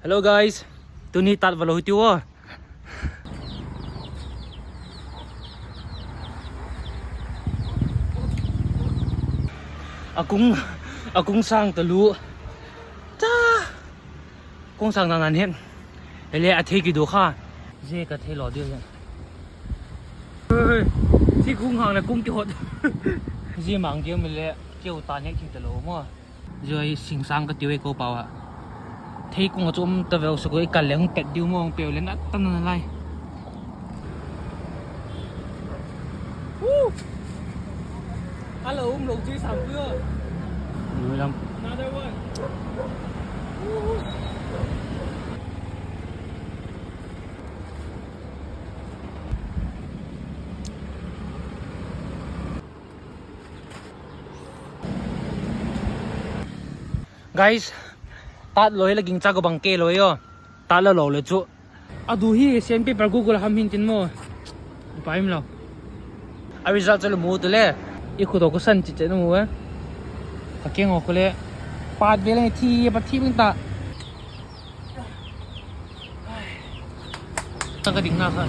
Hello guys, ໂຕນີ້ຕັດວາໂລ ໃຫ້ຕິວ ອາກຸງ ອາກຸງຊ້າງຕະລຸ ຈ້າ ກຸງຊ້າງນານເຮັດ ເລອາເທກິໂດຄາ ເຈກະເທຫຼໍ່ເດືອ ເຮີຍ ຊິກຸງຫາງນະກຸງໂຈດ ເຈມາງເກວເມເລ ເກວຕານຍັງຄິງຕະໂລມໍ ເຈີຊິງຊ້າງກະຕິວເອໂກເປົາອະ ເທກຸງອາຈຸມຕະເວວສະກຸຍກັນແລງແປດດິວມອງເປວເລນອັດຕະນານໄລ Woo! Hello, um, long time no see. Another one. Woo! Guys, ຕັດໂລຍລະກິງຈາກກະບັງເກໂລຍ ຕັດລະໂລເລີຍຈຸ Aduhi, siempre pregunto la ham hintin mo. Paim lo. Avisar sa lumuto le. Iku to kusan chiche no mo. Kakeng o kule. Pat vele ti pa ti binta. Taka ding nasa.